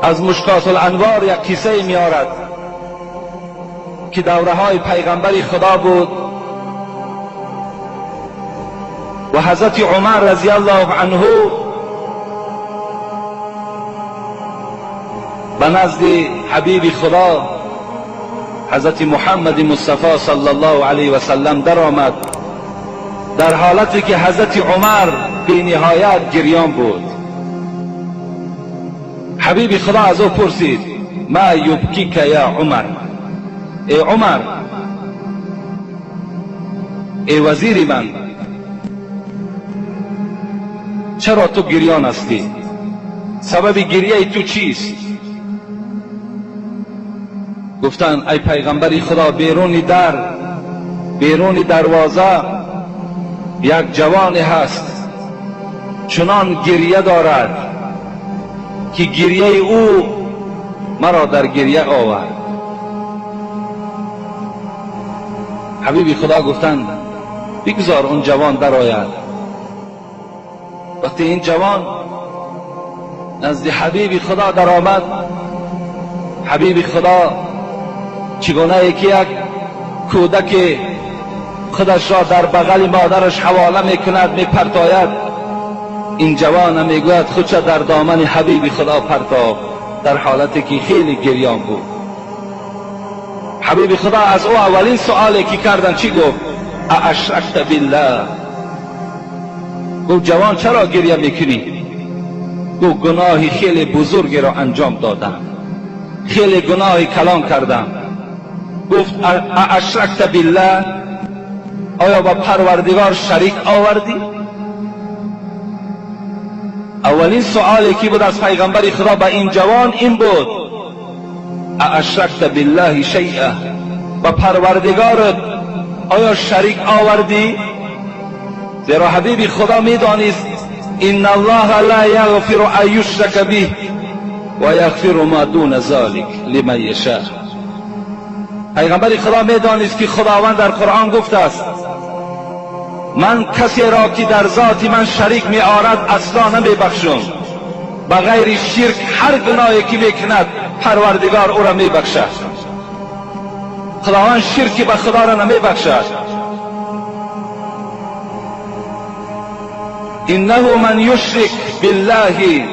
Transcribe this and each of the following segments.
از مشکات الانوار یک کیسه میارد که دوره های پیغمبر خدا بود و حضرت عمر رضی الله عنه به نزد حبیب خدا حضرت محمد مصطفی صلی الله علیه و سلم در آمد، در حالتی که حضرت عمر بی نهایت گریان بود. حبیب خدا از او پرسید ما یبکیک یا عمر، ای عمر، ای وزیر من، چرا تو گریان هستی؟ سبب گریه تو چیست؟ گفتند ای پیغمبر خدا، بیرون دروازه یک جوان هست، چنان گریه دارد که گریه او مرا در گریه آورد. حبیب خدا گفتند بگذار اون جوان در آید. وقتی این جوان نزد حبیب خدا در آمد، حبیب خدا چگونه که یک کودک خودش را در بغل مادرش حواله میکند، میپرتاید، این جوان میگوید خودش در دامن حبیب خدا پرتاب، در حالتی که خیلی گریان بود. حبیب خدا از او اولین سوالی که کردن چی گفت؟ اشرکت بالله. گفت جوان چرا گریه میکنی؟ گفت گناهی خیلی بزرگی را انجام دادم، خیلی گناهی کلان کردم. گفت اشرکت بالله، آیا با پروردگار شریک آوردی؟ اولین سوالی که بود از پیغمبر خدا به این جوان این بود اشرکت بالله شیئا، با پروردگارت آیا شریک آوردی؟ زیرا حبیب خدا میدانست ان الله لا یغفر ان یشرک به و یغفر ما دون ذلک لمن یشاء. پیغمبر خدا میدانست که خداوند در قرآن گفته است من کسی را که در ذات من شریک می آرد اصلا نمی بخشم، به غیر شرک هر گناهی که میکند پروردگار او را می بخشد. خداوند شرک به خدا را نمی بخشد. انه من یشرک بالله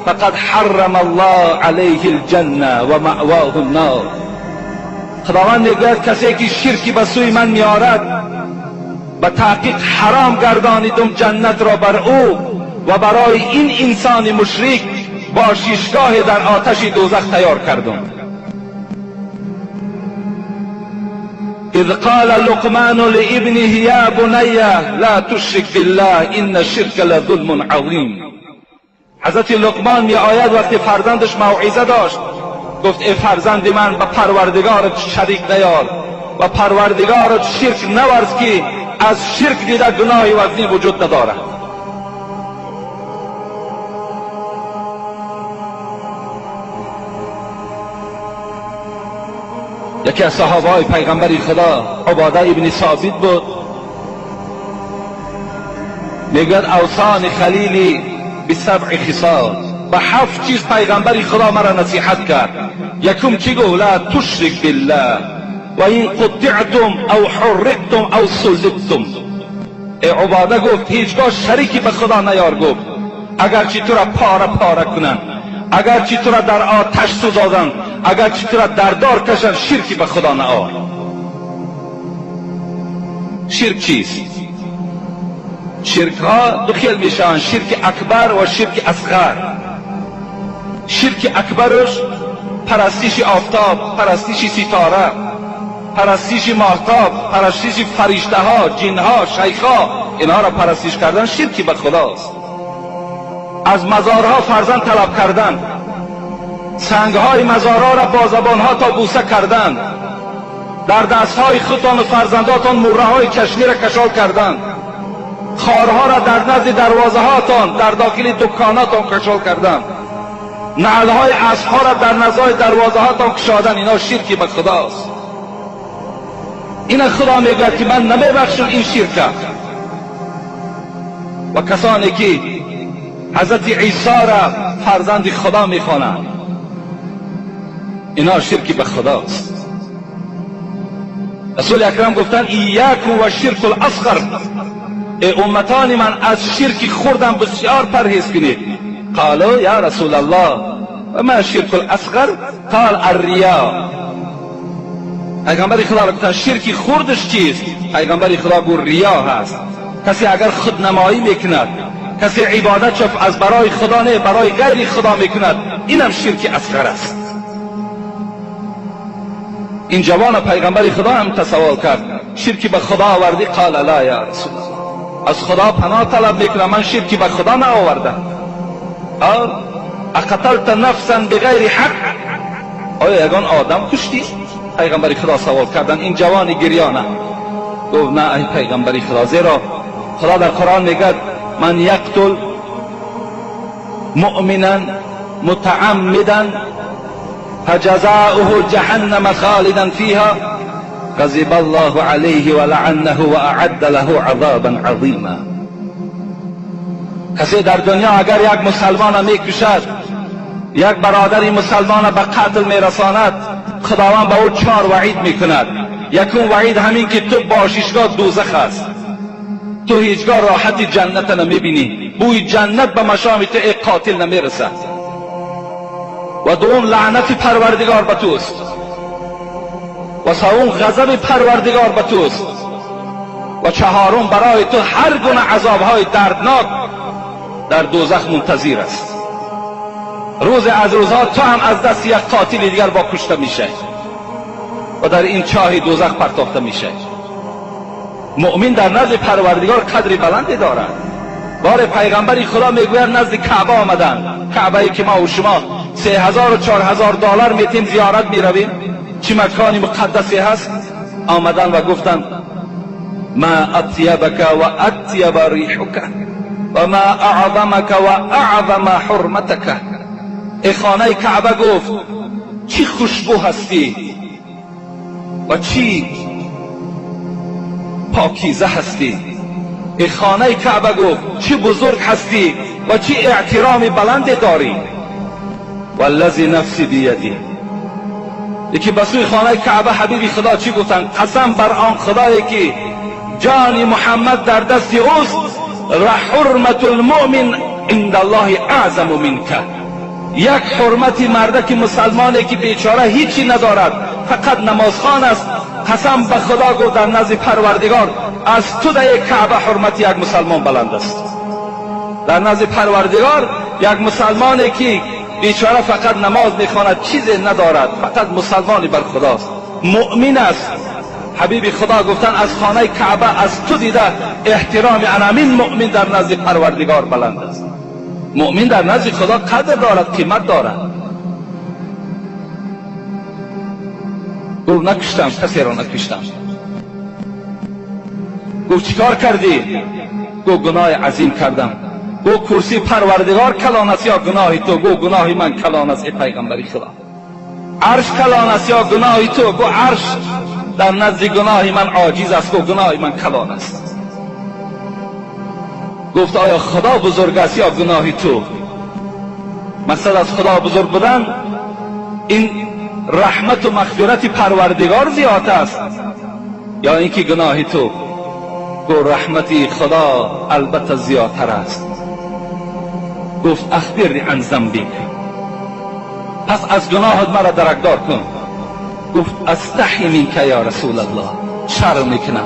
فقد حرم الله علیه الجنه و مأواه النار. خداوند میگوید کسی که شرکی به سوی من میآرد به تحقیق حرام گردانیدم جنت را بر او و برای این انسان مشرک باششگاه در آتش دوزخ تیار کردم. اذ قال لقمان لابنه یا بنی لا تشرک بالله ان الشرک لظلم عظیم. حضرت لقمان می آید وقتی فرزندش موعظه داشت، گفت ای فرزند من، به پروردگارت شریک نیار و پروردگارت شرک نورز که از شرک دیده گناهی وزنی وجود ندارد. یکی از صحابه های پیغمبر خدا عباده ابن ثابت بود، میگوید اوصان خلیلی بسبع خصال، به 7 چیز پیغمبر خدا مرا نصیحت کرد. یکم چی گفت؟ لا تشرک بالله و این قطعتم او حرقتم او صلبتم. ای عباده گفت هیچگاه شریکی به خدا نیار. گفت اگرچه تو را پاره پاره کنند، اگرچه تو را در آتش سوزادند، اگرچه تو را در دار کشند، شرکی به خدا نیار. شرک چیست؟ شرک ها دو خیل میشن، شرک اکبر و شرک اصغر. شرک اکبرش پرستش آفتاب، پرستش ستاره، پرستش ماهتاب، پرستش فرشته ها، جن ها، شیخ ها، اینها را پرستش کردن شرکی به خداست. از مزارها فرزند طلب کردن، سنگ های مزارها را با زبان ها تا بوسه کردن، در دست های خودتان و فرزنداتان مره های چشمی را کشال کردن، خارها را در نزد دروازه هاتان در داخل دکاناتان کشال کردن، نعلهای اسبها را در نزد دروازه هاتان کشادن، اینا شرکی به خداست. این خدا میگوید که من نمیبخشم این شرکه. و کسانی که حضرت عیسی را فرزند خدا میخوانند، اینا شرکی به خداست. رسول اکرم گفتن ایاکم و شرک الاصغر، ای امتان من از شرک خوردم بسیار پرهیز کنید. قالوا یا رسول الله و ما شرک الاصغر؟ قال الریا. پیغمبر خدا را گفتن شرک خوردش چیست؟ پیغمبر خدا گفت ریا هست. کسی اگر خودنمایی میکند، کسی عبادت از برای خدا نه برای غیر خدا میکند، اینم شرک اصغر است. این جوان پیغمبر خدا هم تسوال کرد شرکی به خدا آوردی؟ قال لا یا رسول الله، از خدا پناه طلب میکنم، من شرکی به خدا نآوردم. قال اقتلت نفسا بغیر حق، آیا یگان آدم کشتی؟ پیغمبر خدا سوال کردن. این جوان گریانه گفت نه ای پیغمبر خدا، زیرا خدا در قرآن میگه من یقتل مؤمنا متعمدا فجزاؤه جهنم خالدا فيها غضب الله عليه ولعنه واعد له عذابا عظیما. کسی در دنیا اگر یک مسلمان میکشد، یک برادر مسلمان به قتل میرساند، خداوند به او 4 وعید میکند. یکم وعید همین که تو باششگاه دوزخ است، تو هیچگاه راحت جنت نمیبینی، بوی جنت به مشام تو ای قاتل نمیرسد. و دوم لعنت پروردگار به توست، و سوم غضب پروردگار به توست، و چهارم برای تو هر گونه عذابهای دردناک در دوزخ منتظر است. روز از روزها تو هم از دست یک قاتل دیگر با کشته میشه و در این چاه دوزخ پرتاخته میشه. مؤمن در نزد پروردگار قدر بلندی دارد. بار پیغمبری خدا میگوید نزد کعبه آمدن، کعبه ای که ما و شما 3000 و 4000 دلار میتیم زیارت میرویم، چه مکانی مقدسی هست. آمدن و گفتند ما اطیبک و اطیب ریحک و ما اعظمک و اعظم حرمتک. ای خانه کعبه، گفت چی خوشبو هستی و چی پاکیزه هستی. ای خانه کعبه، گفت چی بزرگ هستی و چی احترام بلند داری. والذی نفسی بیدی. یکی به سوی خانه کعبه حبیب خدا چی گفتن؟ قسم بر آن خدایی که جان محمد در دست اوست، حرمت المؤمن عند الله اعظم منک. یک حرمت مردک مسلمانی که بیچاره هیچی ندارد، فقط نمازخوان است، قسم به خدا گفت در نزد پروردگار از تو در کعبه حرمت یک مسلمان بلند است. در نزد پروردگار یک مسلمانی که بیچاره فقط نماز میخواند، چیزی ندارد، فقط مسلمانی بر خداست، مؤمن است. حبیب خدا گفتن از خانه کعبه از تو دیده احترام انامین مؤمن در نزد پروردگار بلند است. مؤمن در نزد خدا قدر دارد، قیمت دارد. گفت نکشتم، کسی را نکشتم. گفت چیکار کردی؟ گفت گناه عظیم کردم. گفت کرسی پروردگار کلان است یا گناه تو؟ گفت گناه من کلان است ای پیغمبر خدا. عرش کلان است یا گناه تو؟ گفت عرش در نزد گناه من عاجز است. گفت گناه من کلان است. گفت آیا خدا بزرگ است یا گناه تو؟ مثلا از خدا بزرگ بودن این رحمت و مغفرت پروردگار زیاد است یا اینکه گناه تو؟ گفت رحمتی خدا البته زیادتر است. گفت اخبرنی عن ذنبک، پس از گناهت مرا درکدار کن. گفت استحی منک یا رسول الله، شرم میکنم.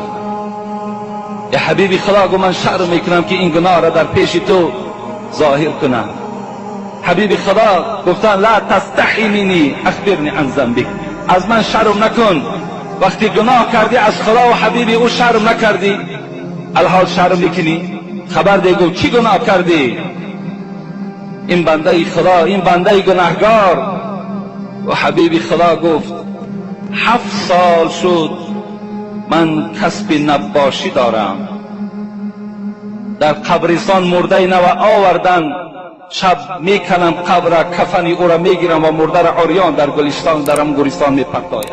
یا حبیبی خدا، گفت من شرم میکنم که این گناه را در پیش تو ظاهر کنم. حبیب خدا گفتن لا تستحی منی اخبرنی عن ذنبک، از من شرم نکن. وقتی گناه کردی از خدا و حبیبی او شرم نکردی، الحال شرم میکنی؟ خبر ده. گفت چی گناه کردی؟ این بنده خدا، این بنده گناهگار. و حبیب خدا گفت 7 سال شد من کسب نباشی دارم، در قبرستان مرده نو آوردن، شب میکنم قبر، کفن او را میگیرم و مرده را عریان در گلستان، در گورستان میپرتایم.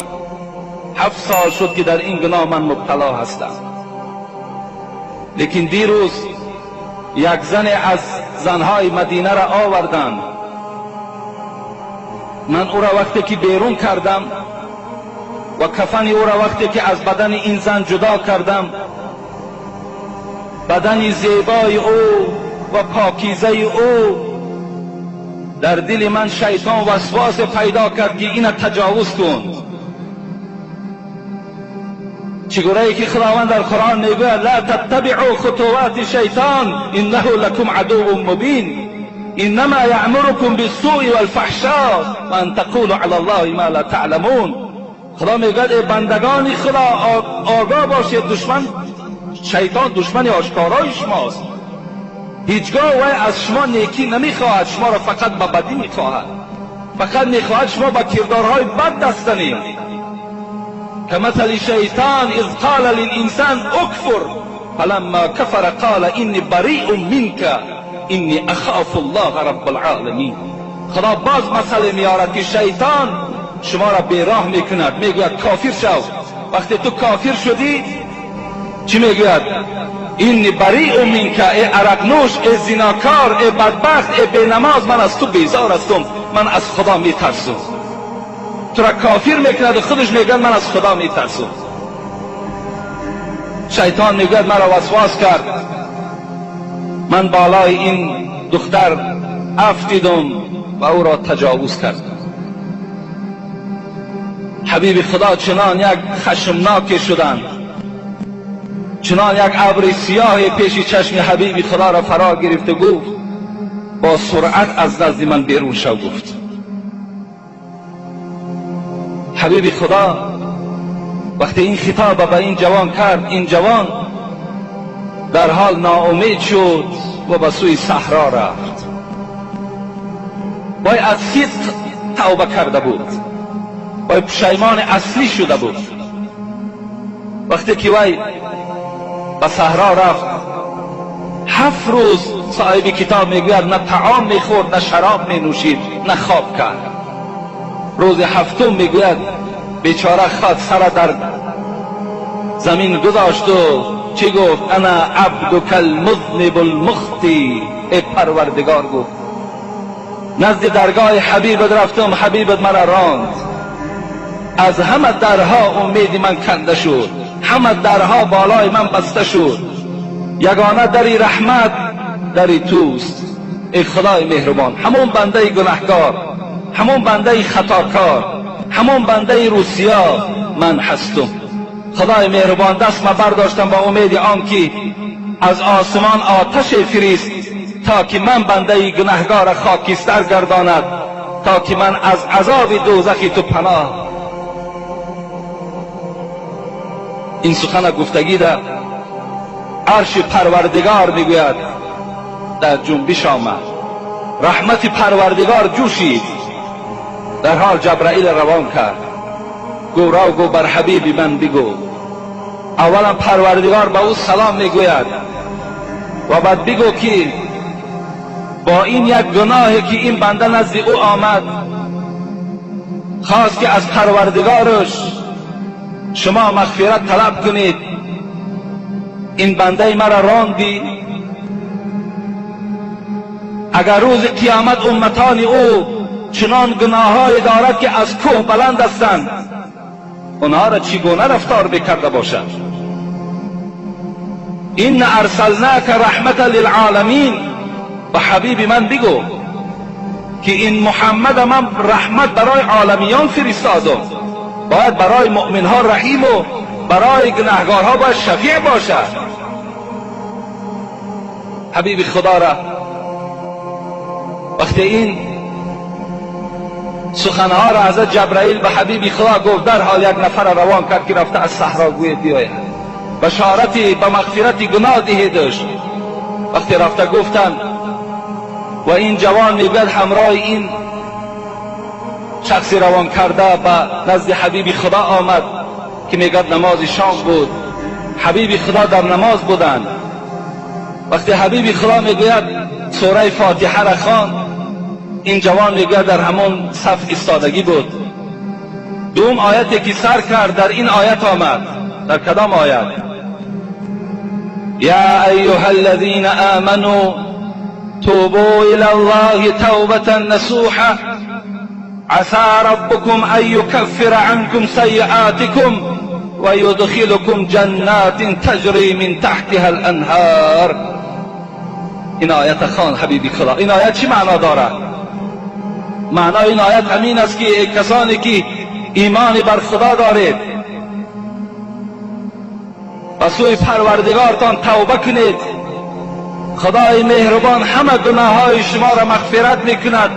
7 سال شد که در این گناه من مبتلا هستم. لیکن دیروز یک زن از زنهای مدینه را آوردند، من او را وقتی که بیرون کردم و کفن او را وقتی که از بدن این زن جدا کردم، بدن زیبای او و پاکیزه او در دل من شیطان وسواس پیدا کرد که اینه تجاوز کن. چگونه که خداوند در قرآن میگوید لا تتبعوا خطوات شیطان انه لکم عدو مبین انما یأمرکم بالسوء والفحشاء وان تقولوا علی الله ما لا تعلمون. خدا میگوید ای بندگان خدا آگاه باشید، دشمن شیطان دشمن آشکارای شماست. هیچگاه وی از شما نیکی نمیخواهد، شما را فقط به بدی میخواهد، فقط میخواهد شما با کردارهای بد دست زنید. كمثل شیطان اذ قال للانسان اکفر فلما كفر قال اینی بریء منك اینی اخاف الله رب العالمین. خدا باز مسئله میارد که شیطان شما را بیراه میکند، میگوید کافر شو. وقتی تو کافر شدی چی میگوید؟ اینی بریء منک، ای عرق نوش، ای زیناکار، ای بدبخت، ای بینماز، من از تو بیزار هستم، من از خدا میترسم. تو را کافر میکند و خودش میگوید من از خدا میترسم. شیطان میگوید مرا وسواس کرد، من بالای این دختر افتیدم و او را تجاوز کردم. حبیب خدا چنان یک خشمناک شدند، چنان یک ابر سیاه پیش چشم حبیب خدا را فرا گرفت و گفت با سرعت از نزد من بیرون شو. گفت حبیب خدا وقتی این خطاب به این جوان کرد، این جوان در حال ناامید شد و به سوی صحرا رفت. وای از صدق توبه کرده بود، وای پشیمان اصلی شده بود. وقتی که وای به صحرا رفت، 7 روز صاحب کتاب میگوید نه طعام میخورد، نه شراب مینوشید، نه خواب کرد. روز هفتم میگوید بیچاره خود سر در زمین گذاشت و چی گفت؟ انا عبدک المذنب المخطی. ای پروردگار، گفت نزد درگاه حبیبت رفتم، حبیبت مرا راند، از همه درها امید من کنده شد، همه درها بالای من بسته شد، یگانه دری رحمت دری توست. ای خدای مهربان، همون بنده گناهکار، همون بنده خطاکار، همون بنده روسیا من هستم. خدای مهربان دست ما برداشتم با امید آن که از آسمان آتش فریست تا که من بنده گناهگار خاکستر گرداند، تا که من از عذاب دوزخی تو پناه. این سخن گفتگی در عرش پروردگار میگوید در جنبش آمد، رحمت پروردگار جوشید. در حال جبرائیل روان کرد، گو را گو بر حبیب من بگو. اولا پروردگار به او سلام میگوید و بعد بگو که با این یک گناهی که این بنده نزد او آمد، خواست که از پروردگارش شما مغفرت طلب کنید، این بنده مرا راندی. اگر روز قیامت امتان او چنان گناههای دارد که از کوه بلند هستند، اونها را چگونه رفتار بکرده باشد؟ این ارسلناک رحمت للعالمین. و حبیب من بگو که این محمد من رحمت برای عالمیان فرستادم، باید برای مؤمنها رحیم و برای گناهگارها باید شفیع باشد. حبیب خدا را وقتی این سخنها را حضرت جبرائیل به حبیب خدا گفت، در حال یک نفر روان کرد که رفته از صحرا گوید بیاید بشارتی به مغفرت گناه دهیدش. وقتی رفته گفتند و این جوان میگوید همراه این شخصی روان کرده به نزد حبیب خدا آمد که میگوید نماز شام بود، حبیب خدا در نماز بودند. وقتی حبیب خدا میگوید سوره فاتحه را خواند، این جوان میگوید در همون صف ایستادگی بود. دوم آیتی که سر کرد در این آیت آمد. در کدام آیت؟ یا ایها الذین آمنوا توبوا الی الله توبة نصوحا عسى ربكم أن يكفر عنكم سيئاتكم ويدخلكم جنات تجري من تحتها الأنهار. این آیت خان حبیبی خدا. این آیت چی معنا دارد؟ معنای این آیت همین است که کسانی که ایمان بر خدا دارید و سوی پروردگارتان توبه کنید، خدای مهربان همه گناههای شما را مغفرت میکند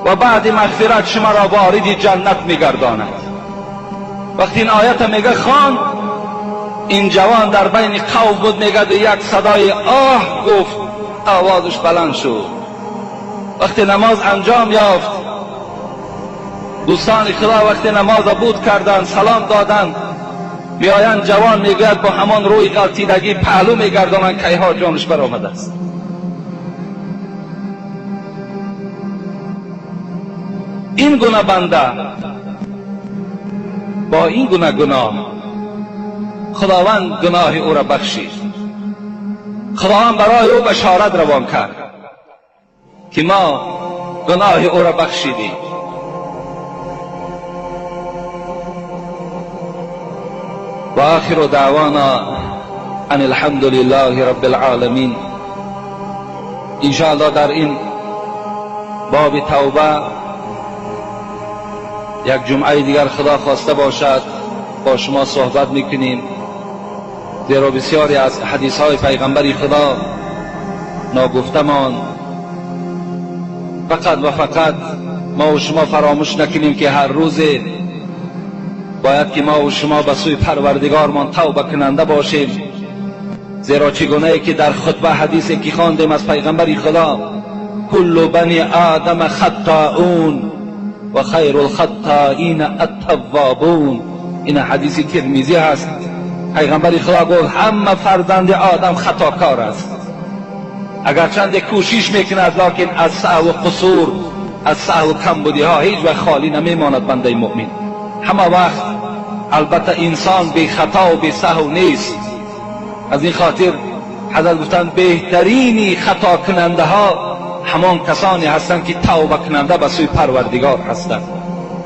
و بعد مغفرت شما را وارد جنت میگرداند. وقتی این آیت میگه خان، این جوان در بین قوم بود، میگه یک صدای آه گفت، آوازش بلند شد. وقتی نماز انجام یافت، دوستان خدا وقتی نماز بود کردند، سلام دادند، میآیند جوان میگوید با همان روی غلطیدگی پهلو میگردانند کیها جانش برآمده است. این گونه بنده با این گونه گناه، خداوند گناه او را بخشید. خداوند برای او بشارت روان کرد که ما گناه او را بخشیدیم. و آخر دعوانا ان الحمد لله رب العالمین. انشاءالله در این باب توبه یک جمعه دیگر خدا خواسته باشد با شما صحبت میکنیم، زیرا بسیاری از حدیث های پیغمبر خدا ناگفتمان. فقط و فقط ما و شما فراموش نکنیم که هر روز باید که ما و شما به سوی پروردگارمان توبه کننده باشیم، زیرا چگونه که در خطبه حدیثی که خواندیم از پیغمبر خدا، کل بنی آدم خطاؤون و خیر الخطائین التوابون. این حدیث ترمذی هست. پیغمبر خدا گفت همه فرزند آدم خطاکار است، اگرچند کوشش میکند لکن از سهو و قصور، از سهو و کمبودی ها هیچ وقت خالی نمیماند بنده مؤمن. همه وقت البته انسان بی خطا و بی سهو نیست. از این خاطر حضرت گفتند بهترینی خطا کننده ها همان کسانی هستند که توبه کننده به سوی پروردگار هستند.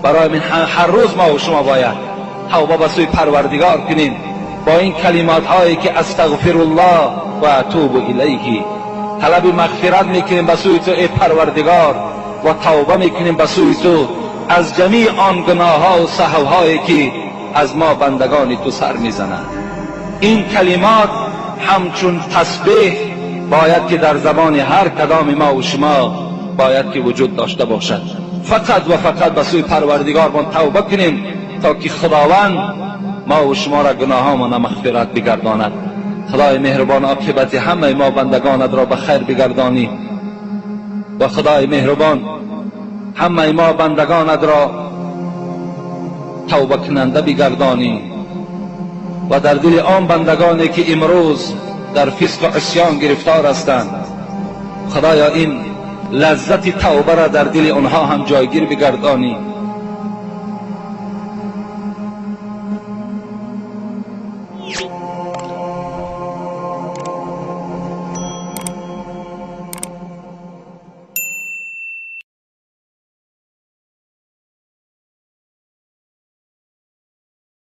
برای من هر روز ما و شما باید توبه به سوی پروردگار کنیم با این کلمات هایی که استغفر الله و اتوب الیه. طلب مغفرت میکنیم به سوی تو ای پروردگار و توبه میکنیم به سوی تو از جمیع آن گناه ها و سهو هایی که از ما بندگان تو سر میزنند. این کلمات همچون تسبیح باید که در زبان هر کدام ما و شما باید که وجود داشته باشد. فقط و فقط به سوی پروردگار ما توبه کنیم تا که خداوند ما و شما را گناهامان مغفرت بگرداند. خدای مهربان عاقبت همه ما بندگانت را به خیر بگردانی و خدای مهربان همه ما بندگانت را توبه کننده بگردانی و در دل آن بندگانی که امروز در فسق و عصیان گرفتار هستند، خدایا این لذت توبه را در دل آنها هم جایگیر بگردانی.